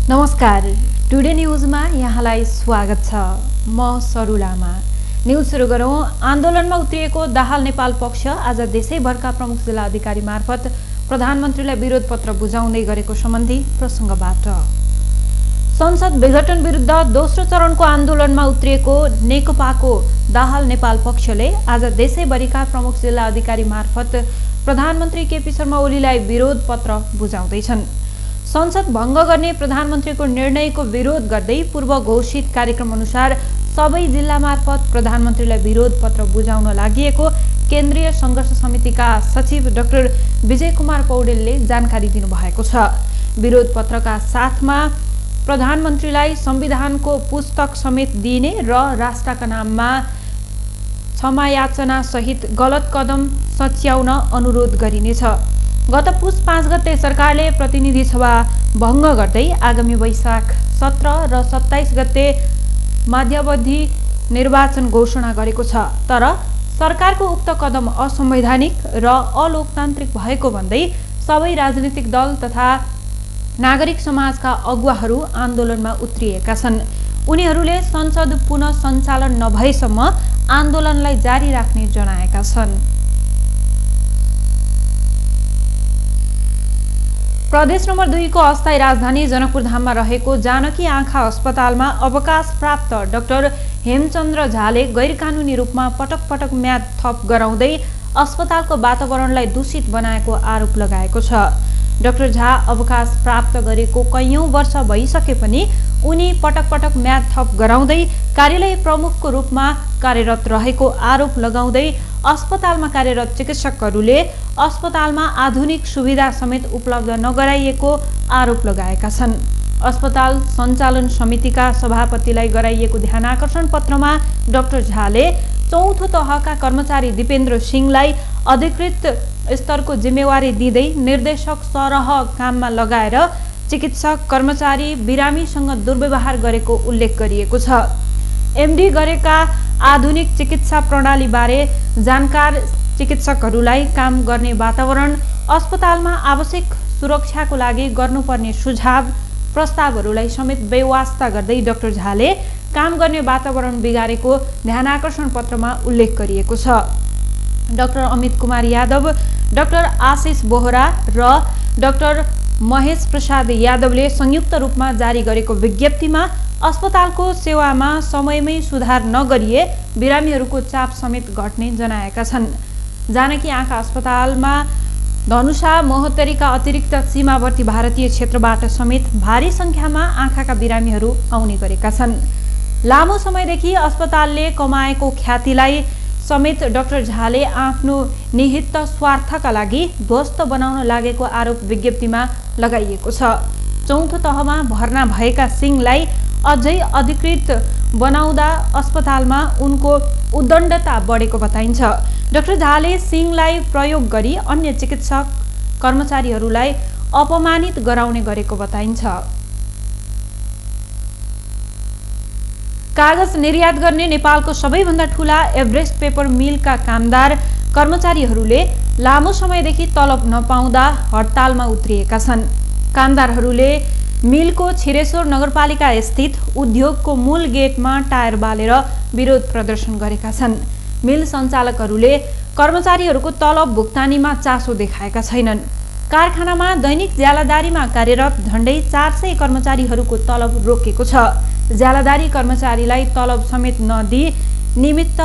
नमस्कार, टुडे न्यूजमा यहाँलाई स्वागत छ। म सरु लामा। न्यूज सुरु गरौँ। आन्दोलनमा उत्रिएको दाहाल नेपाल पक्ष आज देशैभरका प्रमुख जिल्ला अधिकारी मार्फत प्रधानमन्त्रीलाई विरोध पत्र बुझाउँदै गरेको सम्बन्धी प्रसङ्गबाट। संसद विघटन विरुद्ध दोस्रो चरणको आन्दोलनमा उत्रिएको नेकपाको दाहाल नेपाल पक्षले आज देशैभरिका प्रमुख जिल्ला अधिकारी मार्फत प्रधानमन्त्री केपी शर्मा ओलीलाई विरोध पत्र बुझाउँदैछन्। संसद भङ्ग गर्ने प्रधानमन्त्रीको निर्णयको विरोध गर्दै पूर्व घोषित कार्यक्रम अनुसार सबै जिल्ला मार्फत प्रधानमन्त्रीलाई विरोध पत्र बुझाउन लागिएको केन्द्रीय संघर्ष समितिका सचिव डाक्टर विजय कुमार पौडेलले जानकारी दिनुभएको छ। विरोध पत्रका साथमा प्रधानमन्त्रीलाई संविधानको पुस्तक समेत दिइने र राष्ट्रका नाममा क्षमायाचना सहित गलत कदम सच्याउन अनुरोध गरिनेछ। गत पुस 5 गते सरकारले प्रतिनिधि सभा भङ्ग गर्दै आगामी वैशाख 17 र 27 गते मध्यावधि निर्वाचन घोषणा गरेको छ। तर सरकारको उक्त कदम असंवैधानिक र अलोकतान्त्रिक भएको भन्दै सबै राजनीतिक दल तथा नागरिक समाजका अगुवाहरू आन्दोलनमा उत्रिएका छन्। उनीहरूले संसद पुनः सञ्चालन नभएसम्म आन्दोलनलाई जारी राख्ने जनाएका छन्। प्रदेश नम्बर 2 को अस्थायी राजधानी जनकपुरधाममा रहेको जानकी आँखा अस्पतालमा अवकाश प्राप्त डाक्टर हेमचन्द्र झाले गैरकानूनी रूपमा पटक पटक म्याद थप गराउँदै अस्पतालको वातावरणलाई दूषित बनाएको आरोप लगाएको छ। डाक्टर झा अवकाश प्राप्त गरेको कैयौं वर्ष भइसके पनि उनी पटक पटक म्याद थप गराउँदै कार्यालय प्रमुखको रूपमा कार्यरत रहेको आरोप लगाउँदै अस्पतालमा कार्यरत चिकित्सकहरूले अस्पतालमा आधुनिक सुविधा समेत उपलब्ध नगराइएको आरोप लगाएका छन्। अस्पताल सञ्चालन समितिका सभापतिलाई गराइएको ध्यानाकर्षण पत्रमा डाक्टर झाले चौथो तहका कर्मचारी दिपेन्द्र सिंहलाई अधिकृत स्तरको जिम्मेवारी दिँदै निर्देशक सरह काममा लगाएर चिकित्सक कर्मचारी बिरामीसँग दुर्व्यवहार गरेको उल्लेख गरिएको छ। एमडी गरेका आधुनिक चिकित्सा प्रणाली बारे जानकार चिकित्सकहरूलाई काम गर्ने वातावरण, अस्पतालमा आवश्यक सुरक्षाको लागि गर्नुपर्ने सुझाव प्रस्तावहरूलाई समेत बेवास्ता गर्दै डाक्टर झाले काम गर्ने वातावरण बिगारेको ध्यानाकर्षण पत्रमा उल्लेख गरिएको छ। डाक्टर अमित कुमार यादव, डाक्टर आशिष बोहरा र डाक्टर महेश प्रसाद यादवले संयुक्त रूपमा जारी गरेको विज्ञप्तिमा अस्पतालको सेवामा समयमै सुधार नगरिए बिरामीहरूको चाप समेत घट्ने जनाएका छन्। जानकी आँखा अस्पतालमा धनुषा महोत्तरीका अतिरिक्त सीमावर्ती भारतीय क्षेत्रबाट समेत भारी संख्यामा आँखाका बिरामीहरू आउने गरेका छन्। लामो समयदेखि अस्पतालले कमाएको ख्यातिलाई समेत डाक्टर झाले आफ्नो निहित स्वार्थका लागि ध्वस्त बनाउन लागेको आरोप विज्ञप्तिमा लगाइएको छ। चौथो तहमा भर्ना भएका सिंहलाई अझै अधिकृत बनाउँदा अस्पतालमा उनको उद्दण्डता बढेको बताइन्छ। डाक्टर झाले सिंहलाई प्रयोग गरी अन्य चिकित्सक कर्मचारीहरूलाई अपमानित गराउने गरेको बताइन्छ। कागज निर्यात गर्ने नेपालको सबैभन्दा ठूला एभरेस्ट पेपर मिलका कामदार कर्मचारीहरूले लामो समयदेखि तलब नपाउँदा हडतालमा उत्रिएका छन्। कामदारहरूले मिलको छिरेश्वर नगरपालिका स्थित उद्योगको मूल गेटमा टायर बालेर विरोध प्रदर्शन गरेका छन्। मिल सञ्चालकहरूले कर्मचारीहरूको तलब भुक्तानीमा चासो देखाएका छैनन्। कारखानामा दैनिक ज्यालादारीमा कार्यरत झण्डै 400 कर्मचारीहरूको तलब रोकेको छ। ज्यालादारी कर्मचारीलाई तलब समेत नदिई निमित्त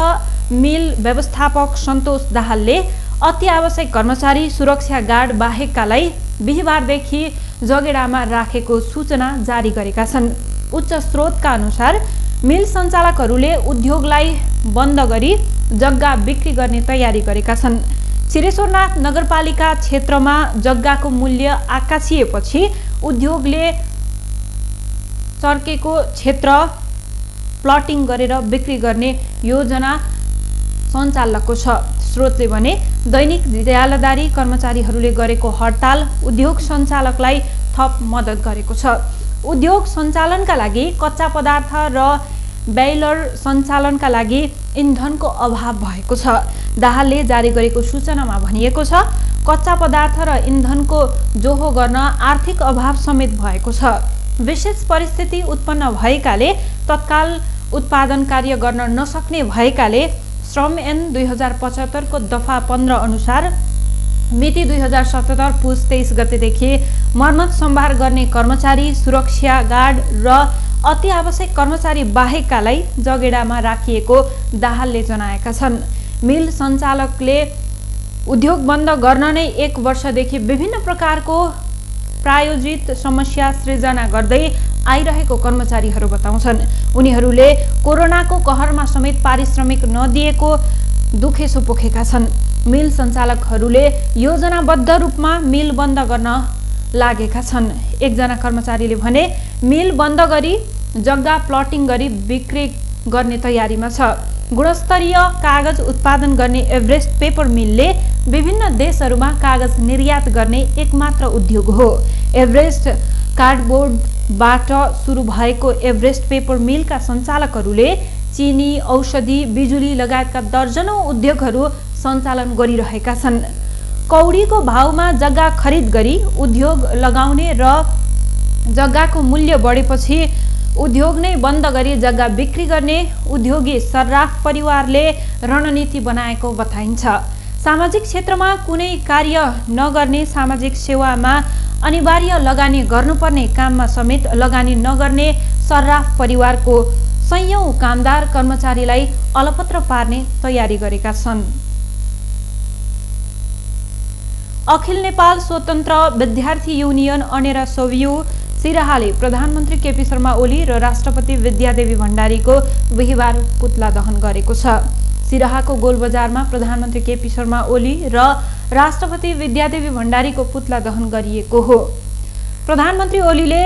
मिल व्यवस्थापक सन्तोष दाहालले अति आवश्यक कर्मचारी सुरक्षा गार्ड बाहेककालाई बिहिबारदेखि जगेडामा राखेको सूचना जारी गरेका छन्। उच्च स्रोतका अनुसार मिल सञ्चालकहरूले उद्योगलाई बन्द गरी जग्गा बिक्री गर्ने तयारी गरेका छन्। छिरेश्वरनाथ नगरपालिका क्षेत्रमा जग्गाको मूल्य आकाशिएपछि उद्योगले चर्केको क्षेत्र प्लटिङ गरेर बिक्री गर्ने योजना सञ्चालकको छ। स्रोतले भने दैनिक ज्यालादारी कर्मचारीहरूले गरेको हडताल उद्योग सञ्चालकलाई थप मद्दत गरेको छ। उद्योग सञ्चालनका लागि कच्चा पदार्थ र बेलर सञ्चालनका लागि इन्धनको अभाव भएको छ। दाहालले जारी गरेको सूचनामा भनिएको छ, कच्चा पदार्थ र इन्धनको जोहो गर्न आर्थिक अभाव समेत भएको छ। विशेष परिस्थिति उत्पन्न भएकाले तत्काल उत्पादन कार्य गर्न नसक्ने भएकाले श्रम ऐन 2075 को दफा 15 अनुसार मिति 2077 पुस 23 गतेदेखि मर्मत सम्भार गर्ने कर्मचारी, सुरक्षा गार्ड र अति आवश्यक कर्मचारी बाहेककालाई जगेडामा राखिएको दाहालले जनाएका छन्। मिल सञ्चालकले उद्योग बन्द गर्न नै 1 वर्षदेखि विभिन्न प्रकारको प्रायोजित समस्या सृजना गर्दै आइरहेको कर्मचारीहरू बताउँछन्। उनीहरूले कोरोनाको कहरमा समेत पारिश्रमिक नदिएको दुखेसो पोखेका छन्। मिल सञ्चालकहरूले योजनाबद्ध रूपमा मिल बन्द गर्न लागेका छन्। एकजना कर्मचारीले भने मिल बन्द गरी जग्गा प्लटिङ गरी बिक्री गर्ने तयारीमा छ। गुणस्तरीय कागज उत्पादन गर्ने एभरेस्ट पेपर मिलले विभिन्न देशहरूमा कागज निर्यात गर्ने एकमात्र उद्योग हो। एभरेस्ट कार्डबोर्डबाट सुरु भएको एभरेस्ट पेपर मिलका सञ्चालकहरूले चिनी, औषधि, बिजुली लगायतका दर्जनौं उद्योगहरू सञ्चालन गरिरहेका छन्। कौडीको भावमा जग्गा खरिद गरी उद्योग लगाउने र जग्गाको मूल्य बढेपछि उद्योग नै बन्द गरी जग्गा बिक्री गर्ने उद्योगी सर्राफ परिवारले रणनीति बनाएको बताइन्छ। सामाजिक क्षेत्रमा कुनै कार्य नगर्ने, सामाजिक सेवामा अनिवार्य लगानी गर्नुपर्ने काममा समेत लगानी नगर्ने सर्राफ परिवारको सयौं कामदार कर्मचारीलाई अलपत्र पार्ने तयारी गरेका छन्। अखिल नेपाल स्वतन्त्र विद्यार्थी युनियन अनेरा सोभियु सिराहाले प्रधानमन्त्री केपी शर्मा ओली र राष्ट्रपति विद्यादेवी भण्डारीको बिहिबार पुतला दहन गरेको छ। सिराहाको गोलबजारमा प्रधानमन्त्री केपी शर्मा ओली र राष्ट्रपति विद्यादेवी भण्डारीको पुतला दहन गरिएको हो। प्रधानमन्त्री ओलीले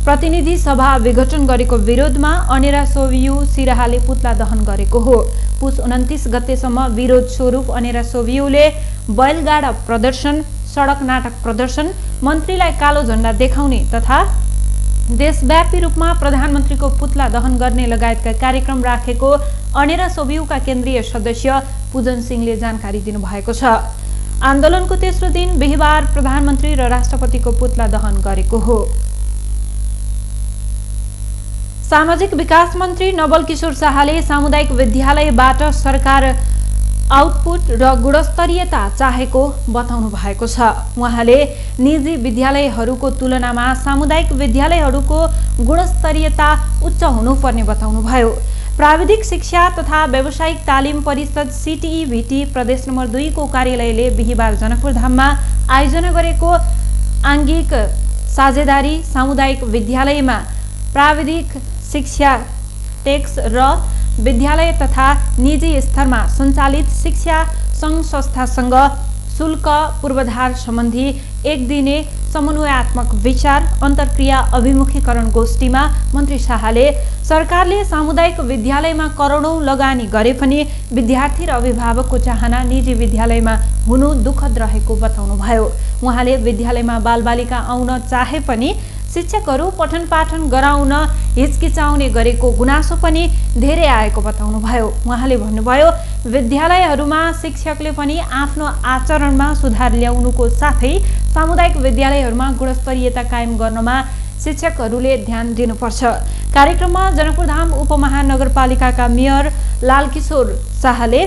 प्रतिनिधि सभा विघटन गरेको विरोधमा अनेरा सोभियु सिराहाले पुतला दहन गरेको हो। पुस 29 गतेसम्म विरोध स्वरूप अनेरा सोभियुले बैलगाडा प्रदर्शन, सडक नाटक प्रदर्शन, मन्त्रीलाई कालो झण्डा देखाउने तथा देशव्यापी रूपमा प्रधानमन्त्रीको पुतला दहन गर्ने लगायतका कार्यक्रम राखेको अनेरा सोभियुका केन्द्रीय सदस्य पूजन सिंहले जानकारी दिनुभएको छ। आन्दोलनको तेस्रो दिन बिहिबार प्रधानमन्त्री र राष्ट्रपतिको पुतला दहन गरेको हो। सामाजिक विकास मन्त्री नवल किशोर शाहले सामुदायिक विद्यालयबाट सरकार आउटपुट र गुणस्तरीयता चाहेको बताउनु भएको छ। उहाँले निजी विद्यालयहरूको तुलनामा सामुदायिक विद्यालयहरूको गुणस्तरीयता उच्च हुनुपर्ने बताउनुभयो। प्राविधिक शिक्षा तथा व्यावसायिक तालिम परिषद CTEVT प्रदेश नम्बर 2 को कार्यालयले बिहिबार जनकपुर धाममा आयोजना गरेको आङ्गिक साझेदारी सामुदायिक विद्यालयमा प्राविधिक शिक्षा टेक्स र विद्यालय तथा निजी स्तरमा सञ्चालित शिक्षा सङ्घ संस्थासँग शुल्क पूर्वाधार सम्बन्धी एक दिने समन्वयात्मक विचार अन्तर्क्रिया अभिमुखीकरण गोष्ठीमा मन्त्री शाहले सरकारले सामुदायिक विद्यालयमा करोडौं लगानी गरे पनि विद्यार्थी र अभिभावकको चाहना निजी विद्यालयमा हुनु दुःखद रहेको बताउनुभयो। उहाँले विद्यालयमा बालबालिका आउन चाहे पनि शिक्षकहरू पठन पाठन गराउन हिचकिचाउने गरेको गुनासो पनि धेरै आएको बताउनुभयो। उहाँले भन्नुभयो, विद्यालयहरूमा शिक्षकले पनि आफ्नो आचरणमा सुधार ल्याउनुको साथै सामुदायिक विद्यालयहरूमा गुणस्तरीयता कायम गर्नमा शिक्षकहरूले ध्यान दिनुपर्छ। कार्यक्रममा जनकपुरधाम उपमहानगरपालिकाका मेयर लालकिशोर शाहले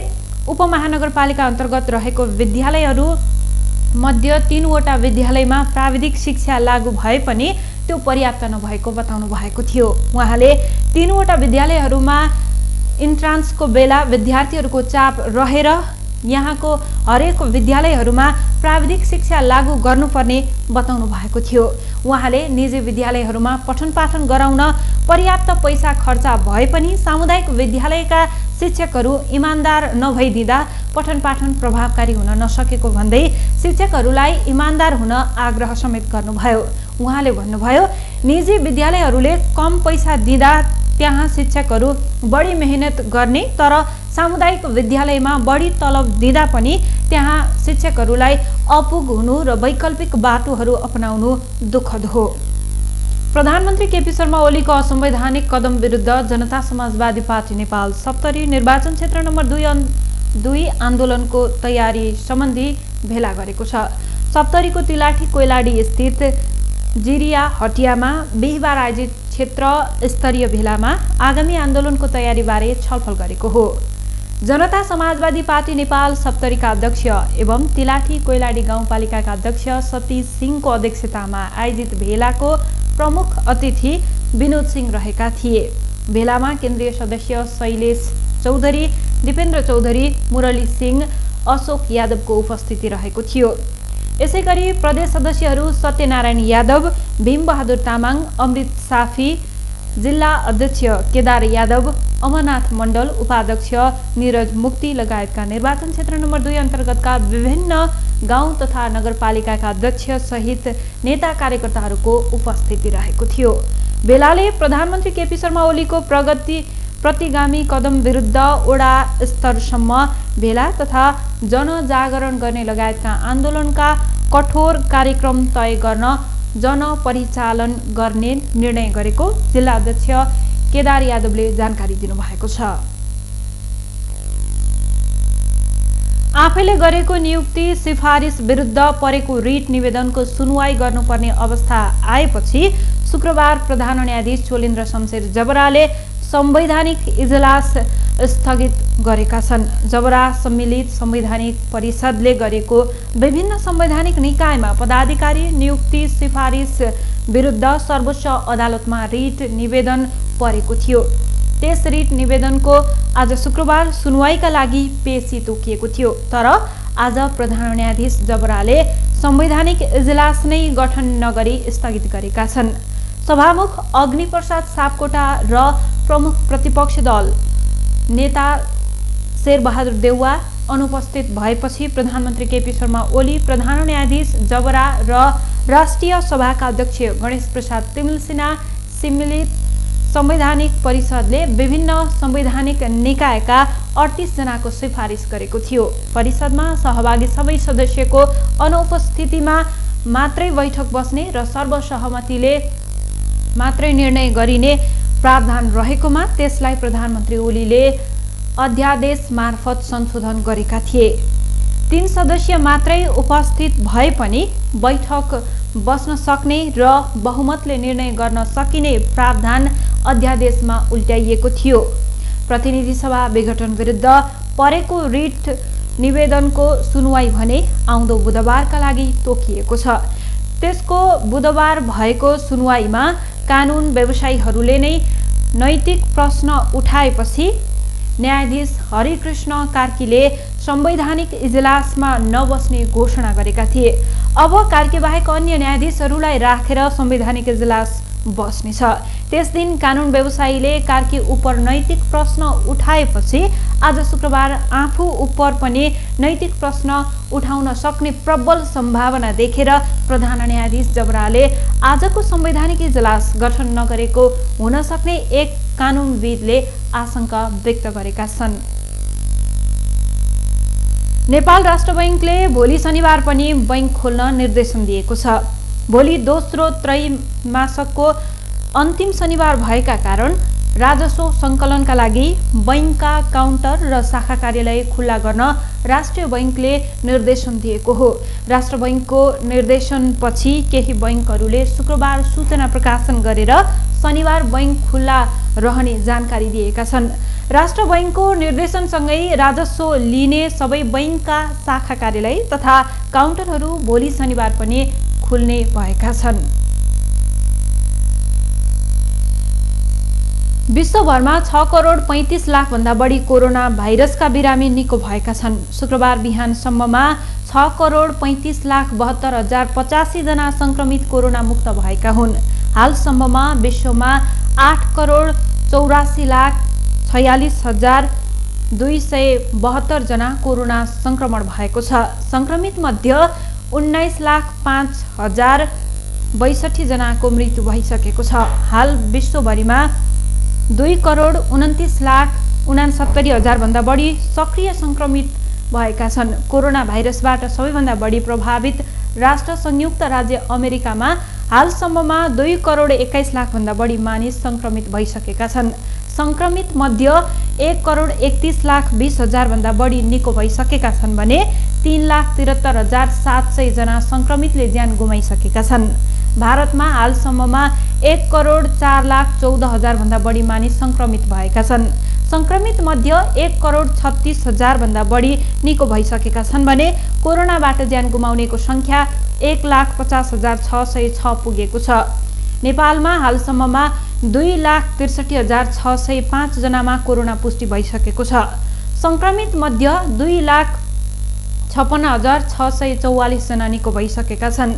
उपमहानगरपालिका अन्तर्गत रहेको विद्यालयहरू मध्ये 3 वटा विद्यालयमा प्राविधिक शिक्षा लागू भए पनि त्यो पर्याप्त नभएको बताउनु भएको थियो। उहाँले 3 वटा विद्यालयहरूमा इन्ट्रान्सको बेला विद्यार्थीहरूको चाप रहेर यहाँको हरेक विद्यालयहरूमा प्राविधिक शिक्षा लागू गर्नुपर्ने बताउनु भएको थियो। उहाँले निजी विद्यालयहरूमा पठन पाठन गराउन पर्याप्त पैसा खर्च भए पनि सामुदायिक विद्यालयका शिक्षकहरू इमान्दार नभइदिँदा पठन पाठन प्रभावकारी हुन नसकेको भन्दै शिक्षकहरूलाई इमान्दार हुन आग्रह समेत गर्नुभयो। उहाँले भन्नुभयो, निजी विद्यालयहरूले कम पैसा दिँदा त्यहाँ शिक्षकहरू बढी मेहनत गर्ने, तर सामुदायिक विद्यालयमा बढी तलब दिँदा पनि त्यहाँ शिक्षकहरूलाई अपुग हुनु र वैकल्पिक बाटोहरू अपनाउनु दुःखद हो। प्रधानमन्त्री केपी शर्मा ओलीको असंवैधानिक कदम विरुद्ध जनता समाजवादी पार्टी नेपाल सप्तरी निर्वाचन क्षेत्र नम्बर 2 आन्दोलनको तयारी सम्बन्धी भेला गरेको छ। सप्तरीको तिलाठी कोइलाडी स्थित जिरिया हटियामा बिहिबार आयोजित क्षेत्र स्तरीय भेलामा आगामी आन्दोलनको तयारीबारे छलफल गरेको हो। जनता समाजवादी पार्टी नेपाल सप्तरीका अध्यक्ष एवं तिलाठी कोइलाडी गाउँपालिकाका अध्यक्ष सतीश सिंहको अध्यक्षतामा आयोजित भेलाको प्रमुख अतिथि विनोद सिंह रहेका थिए। भेलामा केन्द्रीय सदस्य शैलेश चौधरी, दिपेन्द्र चौधरी, मुरली सिंह, अशोक यादवको उपस्थिति रहेको थियो। यसैगरी प्रदेश सदस्यहरू सत्यनारायण यादव, भीमबहादुर तामाङ, अमृत साफी, जिल्ला अध्यक्ष केदार यादव, अमरनाथ मण्डल, उपाध्यक्ष निरज मुक्ति लगायतका निर्वाचन क्षेत्र नम्बर 2 अन्तर्गतका विभिन्न गाउँ तथा नगरपालिकाका अध्यक्ष सहित नेता कार्यकर्ताहरूको उपस्थिति रहेको थियो। भेलाले प्रधानमन्त्री केपी शर्मा ओलीको प्रतिगामी कदम विरुद्ध वडा स्तरसम्म भेला तथा जनजागरण गर्ने लगायतका आन्दोलनका कठोर कार्यक्रम तय गर्न जनपरिचालन गर्ने निर्णय गरेको जिल्ला अध्यक्ष केदार यादवले जानकारी दिनुभएको छ। आफैले गरेको नियुक्ति सिफारिस विरुद्ध परेको रिट निवेदनको सुनवाई गर्नुपर्ने अवस्था आएपछि शुक्रबार प्रधान न्यायाधीश चोलेन्द्र शमशेर जबराले संवैधानिक इजलास स्थगित गरेका छन्। जबरा सम्मिलित संवैधानिक परिषदले गरेको विभिन्न संवैधानिक निकायमा पदाधिकारी नियुक्ति सिफारिस विरुद्ध सर्वोच्च अदालतमा रिट निवेदन परेको थियो। त्यस रिट निवेदनको आज शुक्रबार सुनवाईका लागि पेशी तोकिएको थियो। तर आज प्रधान न्यायाधीश जबराले संवैधानिक इजलास नै गठन नगरी स्थगित गरेका छन्। सभामुख अग्निप्रसाद सापकोटा र प्रमुख प्रतिपक्ष दल नेता शेरबहादुर देउवा अनुपस्थित भएपछि प्रधानमन्त्री केपी शर्मा ओली, प्रधान न्यायाधीश जबरा र राष्ट्रिय सभाका अध्यक्ष गणेश प्रसाद तिमिलसिना सम्मिलित संवैधानिक परिषदले विभिन्न संवैधानिक निकायका 38 जनाको सिफारिस गरेको थियो। परिषदमा सहभागी सबै सदस्यको अनुपस्थितिमा मात्रै बैठक बस्ने र सर्वसहमतिले मात्रै निर्णय गरिने प्रावधान रहेकोमा त्यसलाई प्रधानमन्त्री ओलीले अध्यादेश मार्फत संशोधन गरेका थिए। 3 सदस्य मात्रै उपस्थित भए पनि बैठक बस्न सक्ने र बहुमतले निर्णय गर्न सकिने प्रावधान अध्यादेशमा उल्टाइएको थियो। प्रतिनिधि सभा विघटन विरुद्ध परेको रिट निवेदनको सुनवाई भने आउँदो बुधबारका लागि तोकिएको छ। त्यसको बुधबार भएको सुनवाईमा कानुन व्यवसायीहरूले नै नैतिक प्रश्न उठाएपछि न्यायाधीश हरिकृष्ण कार्कीले संवैधानिक इजलासमा नबस्ने घोषणा गरेका थिए। अब कार्की बाहेक अन्य न्यायाधीशहरूलाई राखेर संवैधानिक इजलास बस्नेछ। त्यस दिन कानुन व्यवसायीले कार्की उप नैतिक प्रश्न उठाएपछि आज शुक्रबार आफू उप पनि नैतिक प्रश्न उठाउन सक्ने प्रबल सम्भावना देखेर प्रधान न्यायाधीश जबराले आजको संवैधानिक इजलास गठन नगरेको हुन सक्ने एक कानुनविदले आशंका व्यक्त गरेका छन्। नेपाल राष्ट्र बैंकले भोलि शनिबार पनि बैंक खोल्न निर्देशन दिएको छ। भोलि दोस्रो त्रैमासिकको अन्तिम शनिबार भएका कारण राजस्व सङ्कलनका लागि बैंकका काउन्टर र शाखा कार्यालय खुल्ला गर्न राष्ट्रिय बैंकले निर्देशन दिएको हो। राष्ट्र बैंकको निर्देशनपछि केही बैंकहरूले शुक्रबार सूचना प्रकाशन गरेर शनिबार बैंक खुल्ला रहने जानकारी दिएका छन्। राष्ट्र बैंकको निर्देशनसँगै राजस्व लिने सबै बैंकका शाखा कार्यालय तथा काउन्टरहरू भोलि शनिबार पनि खुल्ने भएका छन्। विश्वभरमा 6 करोड 35 लाख भन्दा बढी कोरोना भाइरसका बिरामी निको भएका छन्। शुक्रबार बिहानसम्ममा 6 करोड 35 लाख 72,085 जना संक्रमित कोरोना मुक्त भएका हुन्। हालसम्ममा विश्वमा 8 करोड 84 लाख 46,272 जना कोरोना संक्रमण भएको छ। संक्रमित मध्ये 19 लाख 5,062 जनाको मृत्यु भइसकेको छ। हाल विश्वभरिमा 2 करोड 29 लाख 69,000 भन्दा बढी सक्रिय संक्रमित भएका छन्। कोरोना भाइरसबाट सबैभन्दा बढी प्रभावित राष्ट्र संयुक्त राज्य अमेरिकामा हालसम्ममा 2 करोड 21 लाख भन्दा बढी मानिस संक्रमित भइसकेका छन्। संक्रमित मध्ये 1 करोड 31 लाख 20 हजार भन्दा बढी निको भइसकेका छन् भने 3,73,700 जना संक्रमितले ज्यान गुमाइसकेका छन्। भारतमा हालसम्ममा 1,04,14,000 भन्दा बढी मानिस संक्रमित भएका छन्। संक्रमित मध्ये 1,36,000 भन्दा बढी निको भइसकेका छन् भने कोरोनाबाट ज्यान गुमाउनेको संख्या 1,50,606 पुगेको छ। नेपालमा हालसम्ममा 2,63,605 जनामा कोरोना पुष्टि भइसकेको छ। संक्रमित मध्ये 2,56,644 जना निको भइसकेका छन्।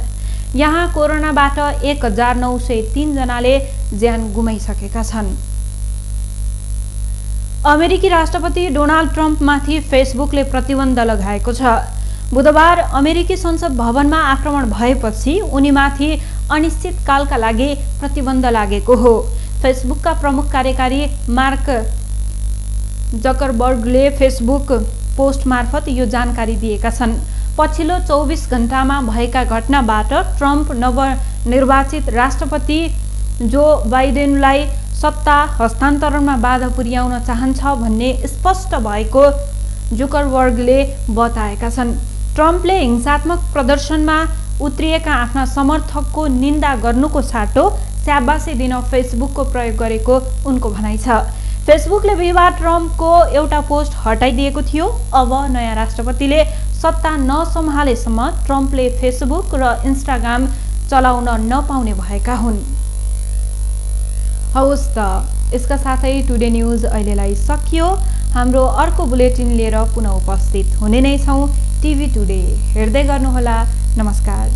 यहाँ कोरोनाबाट 1,903 जनाले ज्यान गुमाइसकेका छन्। अमेरिकी राष्ट्रपति डोनाल्ड ट्रम्पमाथि फेसबुकले प्रतिबन्ध लगाएको छ। बुधबार अमेरिकी संसद भवनमा आक्रमण भएपछि उनीमाथि अनिश्चितकालका लागि प्रतिबन्ध लागेको हो। फेसबुकका प्रमुख कार्यकारी मार्क जकरबर्गले फेसबुक पोस्ट मार्फत यो जानकारी दिएका छन्। पछिल्लो 24 घण्टामा भएका घटनाबाट ट्रम्प नवनिर्वाचित राष्ट्रपति जो बाइडेनलाई सत्ता हस्तान्तरणमा बाधा पुर्याउन चाहन्छ भन्ने स्पष्ट भएको जुकरबर्गले बताएका छन्। ट्रम्पले हिंसात्मक प्रदर्शनमा उत्रिएका आफ्ना समर्थकको निन्दा गर्नुको साटो स्याबासी दिन फेसबुकको प्रयोग गरेको उनको भनाइ छ। फेसबुकले बिहिबार ट्रम्पको एउटा पोस्ट हटाइदिएको थियो। अब नयाँ राष्ट्रपतिले सत्ता नसम्हालेसम्म ट्रम्पले फेसबुक र इन्स्टाग्राम चलाउन नपाउने भएका हुन्। हवस् त, यसका साथै टुडे न्युज अहिलेलाई सकियो। हाम्रो अर्को बुलेटिन लिएर पुनः उपस्थित हुने नै छौँ। टिभी टुडे हेर्दै गर्नुहोला। नमस्कार।